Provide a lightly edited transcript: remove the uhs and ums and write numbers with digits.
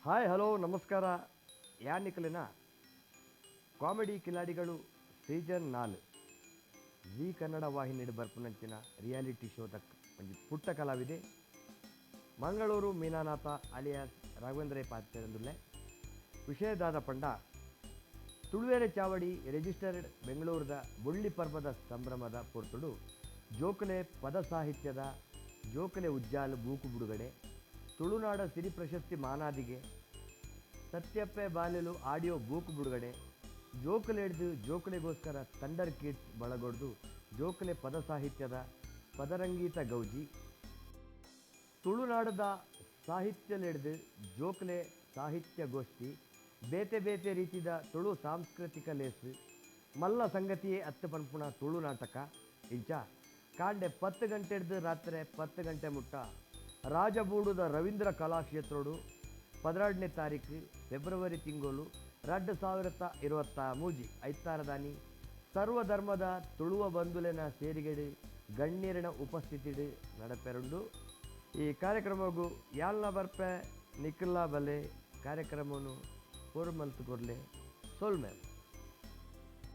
Hi, hello, ನಮಸ್ಕಾರ. ಯಾನಿಕಲಿನ comedy ಕಿಲಾಡಿಗಳು season 4 ji Kannada ವಾಹಿನಿ ಬರ್ಪುನಂಚಿನ ರಿಯಾಲಿಟಿ ಶೋದ ಒಂಜಿ ಪುಟ್ಟ ಕಲಾವಿದೆ ಮಂಗಳೂರು ಮೀನಾನಾಥ ಅಲಿಯಾಸ್ ರಾಘವೇಂದ್ರ ಪಾತ್ರೆಂದುಲ್ಲೆ. ವಿಷಯದಾದ ಪಂಡ, ತುಳುವೆರೆ ಚಾವಡಿ ರಿಜಿಸ್ಟರ್ಡ್ ಬೆಂಗಳೂರದ ಬೊಳ್ಳಿ ಪರ್ಬದ ಸಂಭ್ರಮದ ಪೊರ್ತುಡು ಜೋಕುಲೆ ಪದ ಸಾಹಿತ್ಯದ ಜೋಕುಲೆ ಉಜ್ಜಾಲು ಬೂಕು ಬುಡುಗಡೆ, ತುಳುನಾಡ ಸಿರಿ ಪ್ರಶಸ್ತಿ ಮಾನಾದಿಗೆ, ಸತ್ಯಪ್ಪೆ ಬಾಲೆಲು ಆಡಿಯೋ ಬೂಕು ಬುಡುಗಡೆ, ಜೋಕುಲೆಡ್ದು ಜೋಕುಲೆಗೋಸ್ಕರ ಥಂಡರ್ ಕಿಡ್ಸ್ ಬಳಗೊಡ್ದು ಜೋಕುಲೆ ಪದ ಸಾಹಿತ್ಯದ ಪದರಂಗೀತ ಗೌಜಿ, ತುಳುನಾಡದ ಸಾಹಿತ್ಯಲೆಡ್ದು ಜೋಕುಲೆ ಸಾಹಿತ್ಯ ಗೋಷ್ಠಿ, ಬೇತೆ ಬೇತೆ ರೀತಿದ ತುಳು ಸಾಂಸ್ಕೃತಿಕ ಲೇಸು, ಮಲ್ಲ ಸಂಗತಿಯೇ ಅತ್ತು ಪನ್ಪುಣ ತುಳು ನಾಟಕ. ಇಂಚ ಕಾಂಡೆ 10 ಗಂಟೆಡ್ದು ರಾತ್ರೆ 10 ಗಂಟೆ ಮುಟ್ಟ ರಾಜಬೂಡುದ ರವೀಂದ್ರ ಕಲಾಕ್ಷೇತ್ರೋಡು 12ನೇ ತಾರೀಕು ಫೆಬ್ರವರಿ ತಿಂಗಳು 2023 ಐತಾರದಾನಿ ಸರ್ವಧರ್ಮದ ತುಳುವ ಬಂಧುಲೆನ ಸೇರಿಗೆಡು, ಗಣ್ಯರಿನ ಉಪಸ್ಥಿತಿಡು ನಡಪೆರುಂಡು. ಈ ಕಾರ್ಯಕ್ರಮಗು ಯಾಲ್ನ ಬರ್ಪೆ, ನಿಖಿಲ್ಲಾ ಬಲೆ, ಕಾರ್ಯಕ್ರಮನು ಪೊರ್ಮಲ್ತು ಕೊರ್ಲೆ. ಸೊಲ್ಮೆಲು.